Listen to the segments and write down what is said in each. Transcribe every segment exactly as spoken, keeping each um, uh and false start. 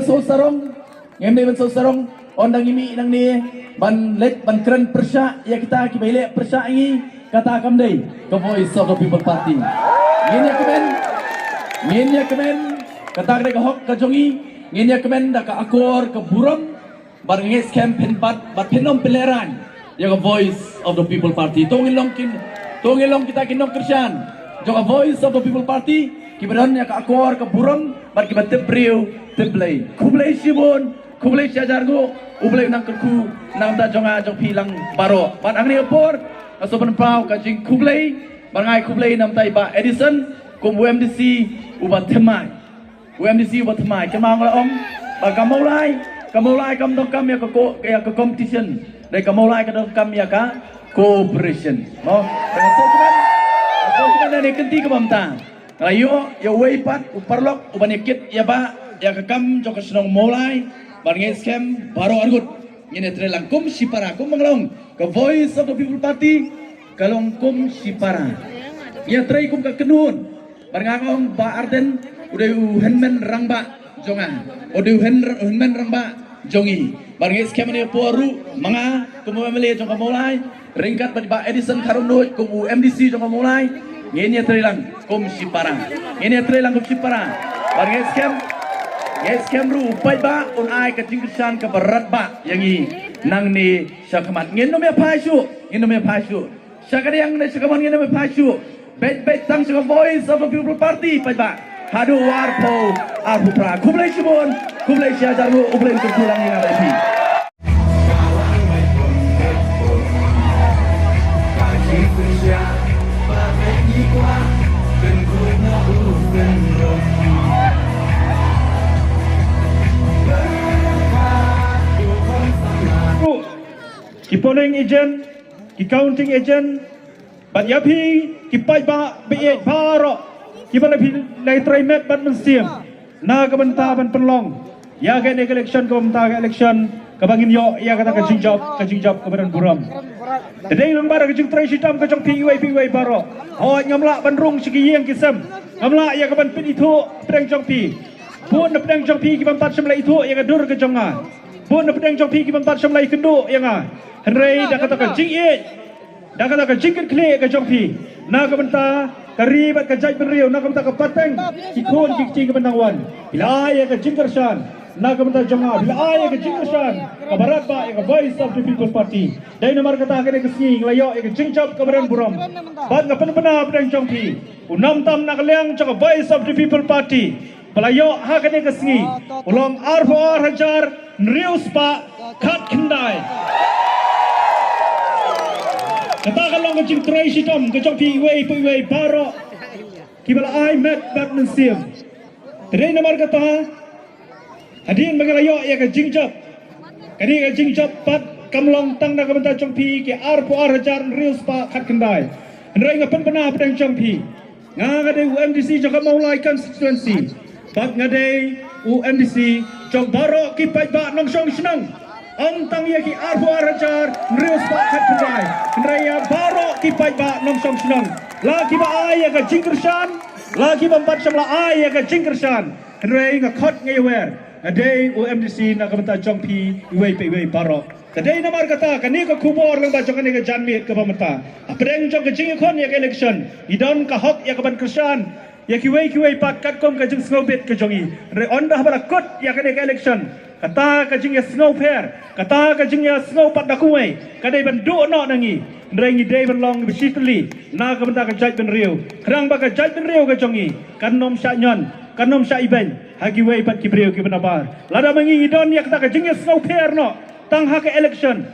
Sngewsarong, ngim dei ban sngewsarong, ynda ngi mih nangne ban leit ban kren pyrshah ïa kita kiba ïaleh pyrshah ïa ngi, kata kam dei ka Voice of the People Party. Ngin ïa kmen, ngin ïa kmen, kata ka dei ka hok ka jong ngi, ngin ïa kmen da ka akor ka burom, bad ngeit skhem phin bat, bad phin ym pynlehraiñ ïa ka Voice of the People Party. To ngin long kin, to ngin long kita ki nongkyrshan jong ka Voice of the People Party, kiba don ïa ka akor ka burom, bad kiba tip briew tip Blei. Khublei shibun, khublei shihajar nguh, U Blei un nang kyrkhu na ka bynta jong nga jong phi lang baroh. Bad hangne ha por, nga sngewbha ban pynpaw ka jingkhublei, bad nga ai khublei na ka bynta i Bah Edison, kum u M D C uba thymmai. U M D C uba thymmai, kynmaw nga la ong ba ka Mawlai, ka Mawlai kam donkam ïa ka ko, ïa ka competition. Dei ka Mawlai ka donkam ïa ka cooperation. Mo, ka sngewkmen, ka sngewkmen ne kynti kaba mynta. Nga la ïoh ïa uwei pat u paralok uban ïa kit ïa ba ïa ka kam jong ka shnong Mawlai, bad ngeit skhem baroh arngut ngin ïa trei lang kum shipara, kum ba nga la ong, ka Voice of the People Party ka long kum shipara. Ïa trei kum ka kynhun. Bad nga ong Bah Ardent u dei u hynmen rangbah jong nga, u dei u hyn-, hynmen rangbah jong ngi. Bad ngeit skhem ne por ruh ma nga kum u M L A jong ka Mawlai, ryngkat bad Bah Edison Kharumnuid kum u M D C jong ka Mawlai, ngin ïa trei lang kum shipara. Ngin ïa trei lang kum shipara. Bad ngeit skhem, ngeit skhem ruh u paidbah un ai ka jingkyrshan kaba radbah ïa ngi nangne shakhmat. Ngin ym ïa phai shuh, ngin ym ïa phai shuh. Sha ka diang ne sha ka mon ngin ym ïa phai shuh. Beit beit tang sha ka Voice of the People Party paidbah. Haduh arphew arphew phra. Khublei shibun, khublei shihajar nguh, U Blei un kyrkhu lang ïa nga bad phi. Ki polling agent, ki counting agent, bad ïa phi ki paidbah ba ïeit baroh kiba la phi la trei met bad mynsiem na ka bynta ban pynlong ïa kane ka election, ka bynta ka election kaba ngin ïoh ïa kata ka jingjop, ka jingjop kaba don burom. Te dei namar ka jingtrei shitom ka jong phi iwei pa iwei baroh. Hooid, ngam lah ban rung sha ki ïing ki sem, ngam lah ïa ka ban pynithuh pdeng jong phi. Bun na pdeng jong phi ki bym pat shym la ithuh ïa ka dur ka jong nga. Bun na pdeng jong phi ki bym pat shym la ïakynduh ïa nga. Hynrei da kata ka jingïeit, da kata ka jingkitkhlieh ka jong phi na ka bynta ka ri bad ka jaitbynriew, na ka bynta ka pateng ki khun ki kti ka bynta wan, phi la ai ïa ka jingkyrshan na ka bynta jong nga, phi la ai ïa ka jingkyrshan kaba radbah ïa ka Voice of the People Party. Dei namar kata ha kane ka sngi nga la ïoh ïa ka jingjop kaba don burom. Bad nga pynbna pdeng jong phi, u nam tam na ka liang jong ka Voice of the People Party ba la ïoh ha kane ka sngi u long arphew ar hajar hynriew spah khatkhyndai. Kata ka long ka jingtrei shitom ka jong phi iwei pa iwei baroh kiba la ai met bad mynsiem. Te dei namar kata, hadien ba nga la ïoh ïa ka jingjop, kane ka jingjop pat kam long tang na ka bynta jong phi ki arphew ar hajar hynriew spah khatkhyndai. Hynrei nga pynbna pdeng jong phi, nga nga dei u M D C jong ka Mawlai constituency. Bad nga dei u M D C jong baroh ki paidbah nongshong shnong. Ym tang ïa ki arphew ar hajar hynriew spah khatkhyndai, hynrei ïa baroh ki paidbah nongshong shnong. La kiba ai ïa ka jingkyrshan, la ki bym pat shym la ai ïa ka jingkyrshan. Hynrei nga khot nga ïawer, nga dei u M D C na ka bynta jong phi iwei pa iwei baroh. Te dei namar kata kane ka khubor lyngba jong kane ka janmiet kaba mynta. Hapdeng jong ka jingïakhun ïa ka election, ngi don ka hok ïa ka ban kyrshan ïa kiwei kiwei pat katkum ka jingsngewbit ka jong ngi. Hynrei ynda haba la kut ïa kane ka election, kata ka jingïasngewpher, kata ka jingïasngew pat da kumwei ka dei ban duh noh na ngi. Hynrei ngi dei ban long ba shitylli na ka bynta ka jaitbynriew, khnang ba ka jaitbynriew ka jong ngi kan ym shah ñion, kan ym shah ibeiñ ha kiwei pat ki briew kiba nabar. Lada ma ngi ngi don ïa kata ka jingïasngewpher noh tang ha ka election,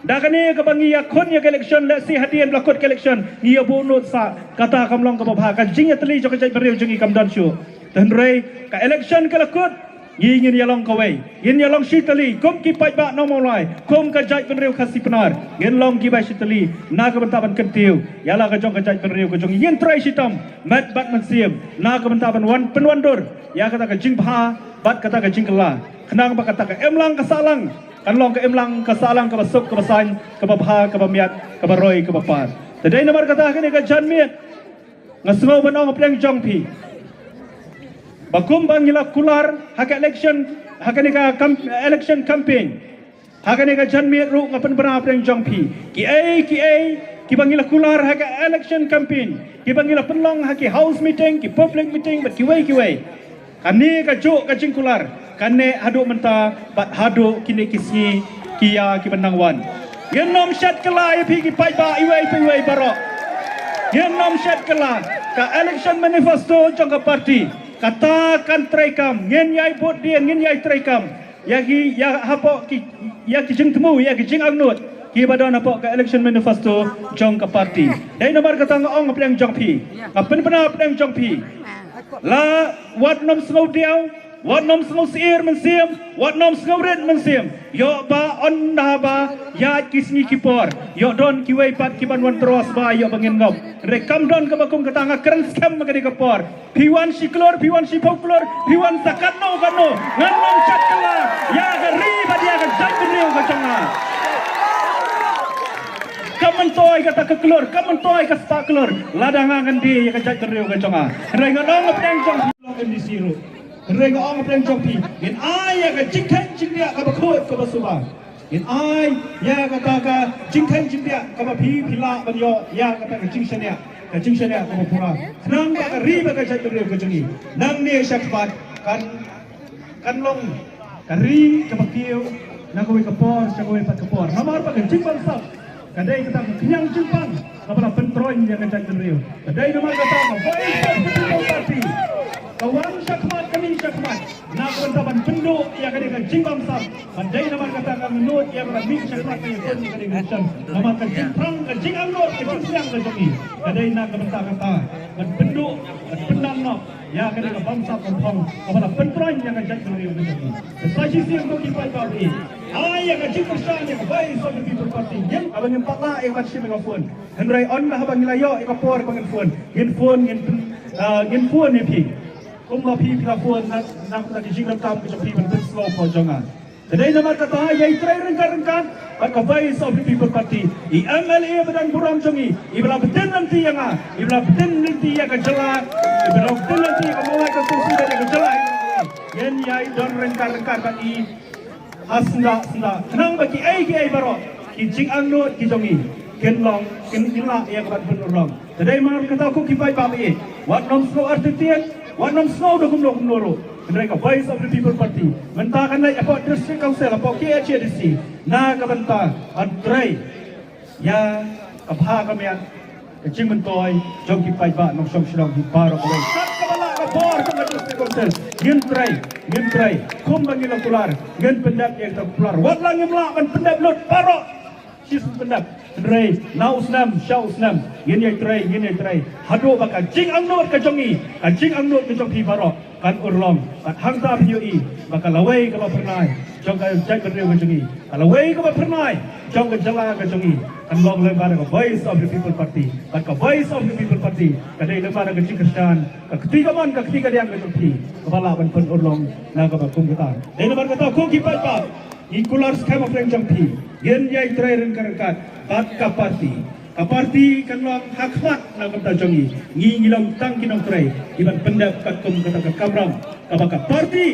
da kane kaba ngi ïakhun ïa ka election, lehse hadien ba la kut ka election ngi ïa buh nud sah, kata kam long kaba bha. Ka jingïatylli jong ka jaitbynriew jong ngi kam don shuh. Te hynrei ka election ka la kut, ngi ngin ïa long kawei, ngin ïa long shitylli kum ki paidbah nong Mawlai, kum ka jaitbynriew Khasi Pnar. Ngin long kiba shitylli na ka bynta ban kyntiew ïa la ka jong ka jaitbynriew ka jong ngi. Ngin trei shitom met bad mynsiem na ka bynta ban wan pynwandur ïa kata ka jingbha bad kata ka jingkylla, khnang ba kata ka imlang ka sahlang kan long ka imlang ka sahlang kaba suk kaba saiñ, kaba bha kaba miat, kaba roi kaba par. Te dei namar kata ha kane ka janmiet nga sngew ban ong hapdeng jong phi, Ba kumba ngi la kular ha ka election, ha kane ka kam-, election campaign, ha kane ka janmiet ruh nga pynbna pdeng jong phi. Kiei kiei kiba ngi la kular ha ka election campaign, kiba ngi la pynlong ha ki house meeting, ki public meeting bad kiwei kiwei, kane kajuh ka jingkular ka neh haduh mynta bad haduh kine ki sngi ki ïa kiban nang wan. Ngin nym shet kylla ïa phi ki paidbah iwei pa iwei baroh. Ngin nym shet kylla. Ka election manifesto jong ka party, kata kan treikam. Ngin ïai bud dien, ngin ïai treikam ïa ki, ïa hapoh ki, ïa ki jingthmu, ïa ki jingangnud kiba don hapoh ka election manifesto jong ka party. Dei namar kata nga ong pdeng jong phi, nga pynbna pdeng jong phi, la wat nym sngew diaw, wat nym sngew syier mynsiem, wat nym sngew rit mynsiem. Ïoh ba ynda ba ïaid ki sngi ki por, ïoh don kiwei pat kiban wan tros ba ïoh ba ngin ngop. Hynrei kam don kaba kum kata. Nga kren skhem ha kane ka por. Phi wan shi klur, phi wan shiphew klur, phi wan sa katno katno, ngan nym shet kylla ïa ka ri bad ïa ka jaitbynriew ka jong nga. Kam myntoi kata ka klur, kam myntoi ka spah klur, lada nga ngan die ïa ka jaitbynriew ka jong nga. Hynrei nga ong pdeng jong phi, long M D C ruh. Hynrei nga ong pdeng jong phi, ngin ai ïa ka jingkheiñ jingdiah kaba khuid kaba suba. Ngin ai ïa kata ka jingkheiñ jingdiah kaba phi, phi lah ban ïoh ïa kata ka jingshaniah, ka jingshaniah kaba pura, khnang ba ka ri bad ka jaitbynriew ka jong ngi nangne shakhmat kan, kan long ka ri kaba kiew na kawei ka por sha kawei pat ka por. Namar ba ka jingbamsap ka dei kata ka khñiang jingpang kaba la pyntroiñ ïa ka jaitbynriew. Ka dei namar kata ka Voice of the People Party ka wan shakhmat kane shakhmat na ka bynta ban pynduh ïa kane ka jingbamsap. Ka dei namar kata ka ngnud ïa ka ban mih shakhmat ban ïakhun ïa kane ka election. Namar ka jingpyrshang, ka jingangnud, ka jingsliang ka jong ngi ka dei na ka bynta kata ban pynduh, ban pyndam noh ïa kane ka bamsap bamphong kaba la pyntroiñ ïa ka jaitbynriew ka jong ngi. Te sa shisien ko ki paidbah, ai ïa ka jingkyrshan ïa ka Voice of the People Party. Ngim, haba ngim pat lah ïa ka ban shim ïa ka phone. Hynrei ynda haba ngi la ïoh ïa ka por ba ngin phone, ngin phone, ngin pyn-, ah, ngin phone ïa phi. Kumba phi, phi la phone na, na, na ka jingdonkam ka jong phi ban pynsngew pha jong nga. Te dei namar kata ïa i trei ryngkat ryngkat bad ka Voice of the People Party, i M L A ba don burom jong ngi, iba la btin lynti ïa nga, iba la btin lynti ïa ka jylla, iba la btin lynti ïa ka Mawlai Constituency bad ïa ka jylla. Ngin ïai don ryngkat ryngkat bad i ha sngewbha sngewbha, khnang ba kiei kiei baroh ki jingangnud ki jong ngi kin long, kin, kin lah ïa ka ban pynurlong. Te dei namar kata ko ki paidbah, wat nym sngew artatien, wat nym sngew da kumno kumno ruh. Hynrei ka Voice of the People Party mynta kan leit hapoh District Council, hapoh K H A D C, na ka bynta ban trei ïa ka bha ka miat, ka jingmyntoi jong ki paidbah nongshong shnong hi baroh kawei. Kat kaba lah ka bor jong ka District Council, ngin trei, ngin trei kumba ngi la kular, ngin pyndep ïa ka kular. Wat la ngim lah ban pyndep lut baroh, shi shu pyndep. Hynrei na u snem sha u snem ngin ïai trei, ngin ïai trei haduh ba ka jingangnud ka jong ngi, ka jingangnud ka jong phi baroh kan urlong. Bad hangta phi ïohi ba ka lawei kaba phyrnai jong ka jaitbynriew ka jong ngi, ka lawei kaba phyrnai jong ka jylla ka jong ngi, kan long lyngba da ka Voice of the People Party. Bad ka Voice of the People Party ka dei lyngba da ka jingkyrshan, ka kti kamon, ka kti kadiang ka jong phi kaba lah ban pynurlong na kaba kum kata. Dei namar kata ko ki paidbah, ngi kular skhem ha pdeng jong phi, ngin ïai trei ryngkat ryngkat bad ka party. Ka party kan long ha khmat na ka bynta jong ngi. Ngi, ngi long tang ki nongtrei kiban pyndep katkum kata ka kamram kaba ka party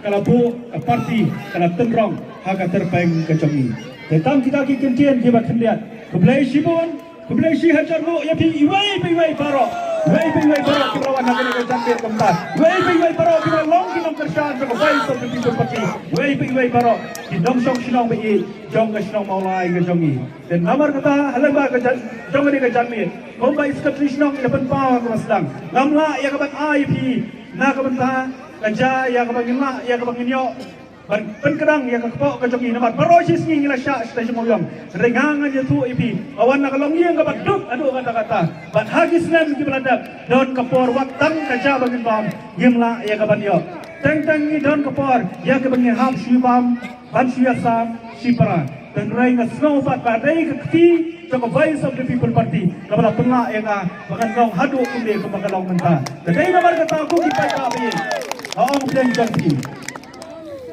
ka la buh, ka party ka la tynrong ha ka tyrpeng ka jong ngi. Te tang kita ki kyntien kiba khyndiat, khublei shibun, khublei shihajar nguh ïa phi iwei pa iwei baroh, iwei pa iwei baroh kiba la wan ha kane ka janmiet kumta, iwei pa iwei baroh kiba la long ki nongkyrshan jong ka Voice of the People Party, iwei pa iwei baroh ki nongshong shnong ba ïeit jong ka shnong Mawlai ka jong ngi. Te namar kata ha lyngba ka jan-, jong kane ka janmiet, kumba i Secretary Shnong i la pynpaw ha kaba sdang, ngam lah ïa kaban ai phi na ka bynta ka jia ïa kaba ngin lah, ïa kaba ngin ïoh ban pynkdang ïa ka kpoh ka jong ngi. Namar baroh shi sngi ngi la shah sha shnong Mawïong. Hynrei nga ngan ïathuh ïa phi, ka wan na ka longïing kaba duk haduh katta katta. Bad ha ki snem kiba la dep, don ka por wat tang ka jia ba ngin bam ngim lah ïa kaban ïoh. Teng teng ngi don ka por ïa kaba ngi hap shu bam ban shu ïasam shipara. Hynrei nga sngew pat ba dei ka kti jong ka Voice of the People Party kaba la pynlah ïa nga ba ngan long haduh kumne kumba nga long mynta. Te dei namar kata ko ki paidbah ba ïeit, nga ong pdeng jong phi,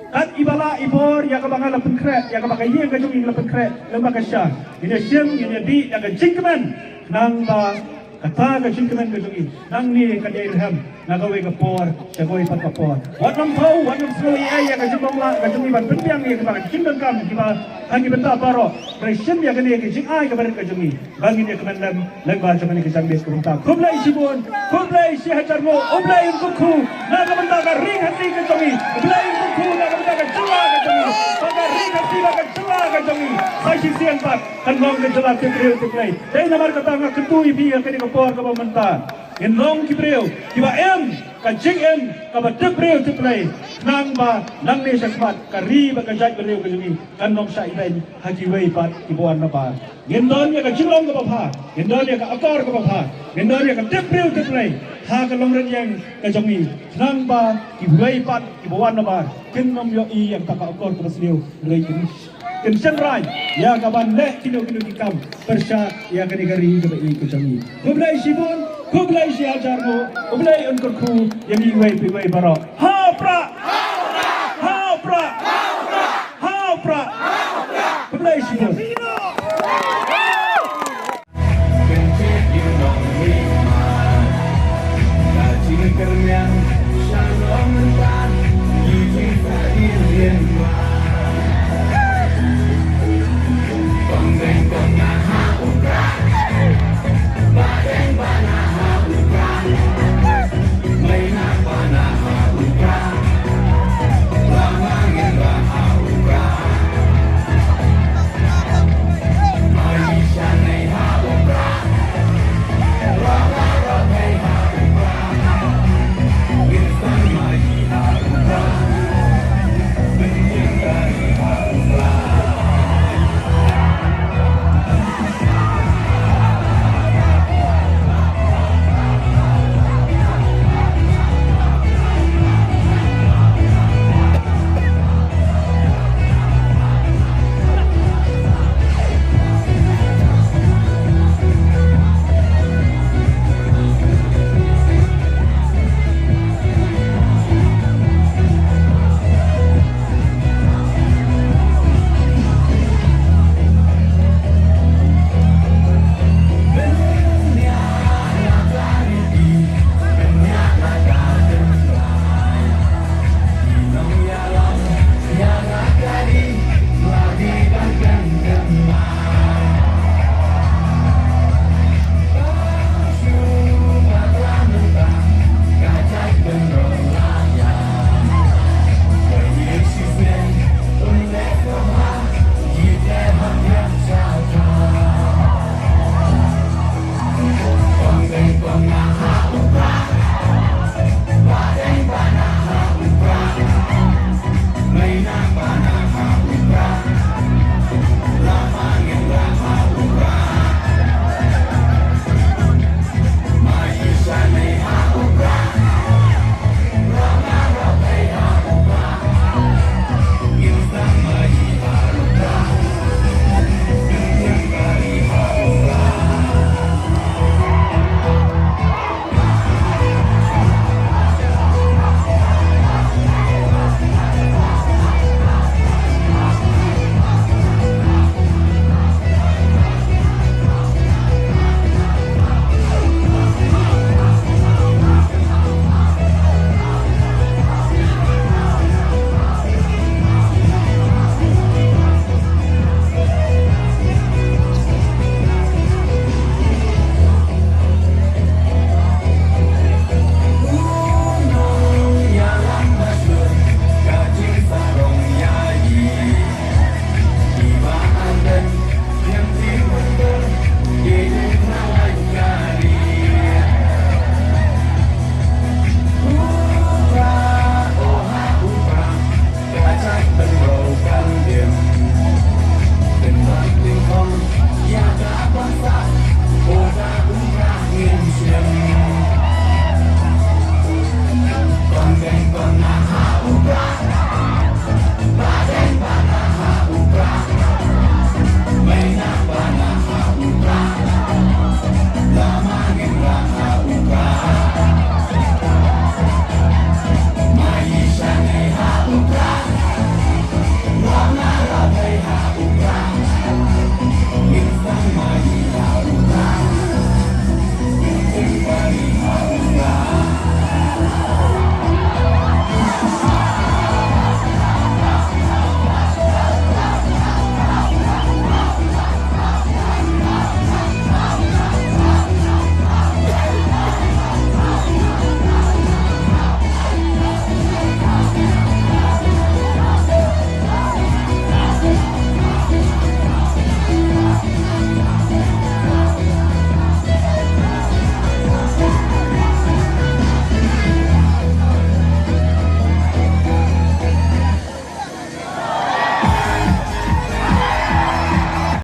kat iba lah i bor ïa kaba nga la pynkhreh, ïa kaba ka ïing ka jong ngi la pynkhreh lyngba ka sha, ngin ïa shim, ngin ïa dih ïa ka jingkmen, khnang ba Kata ka jingkmen ka jong i nangne ka dei rhem na kawei ka por sha kawei pat ka por. Wat nang thaw, wat nang sngew ei ei ïa ka jingbym lah ka jong i ban pynbiang ïa kiba ka jingdonkam kiba ha ki bynta baroh. Hynrei shim ïa kane ka jingai kaba rit ka jong i ba ngin ïa kmen lem lyngba jong kane ka jingbieit ka bynta. Khublei shibun, khublei shihajar nguh, U Blei un kyrkhu na ka bynta ka ri Khasi ka jong i. U Blei un kyrkhu na ka bynta ka jylla ka jong i. Ba ka ri Khasi ba ka jylla ka jong i sa shisien pat kan long ka jylla tip briew tip Blei. Dei namar kata nga kyntu ïa phi ha kane ka por kaba mynta, ngin long ki briew kiba im ka jingim kaba tip briew tip Blei, khnang ba nangne shakhmat ka ri bad ka jaitbynriew ka jong ngi kan long shah ibeiñ ha kiwei pat kiba wan na bar. Ngin don ïa ka jinglong kaba bha, ngin don ïa ka akor kaba bha, ngin don ïa ka tip briew tip Blei ha ka longrynïeng ka jong ngi, khnang ba kiwei pat kiba wan na bar kin ym ïohi ïa kata ka akor kaba sniew, hynrei kin kin shynrai ïa ka ban leh kino kino ki kam pyrshah ïa kane ka ri kaba i ka jong i. Khublei shibun, khublei shihajar nguh, U Blei un kyrkhu ïa ngi iwei pa iwei baroh. Ha u Prah! Ha u Prah! Ha u Prah! Khublei shibun.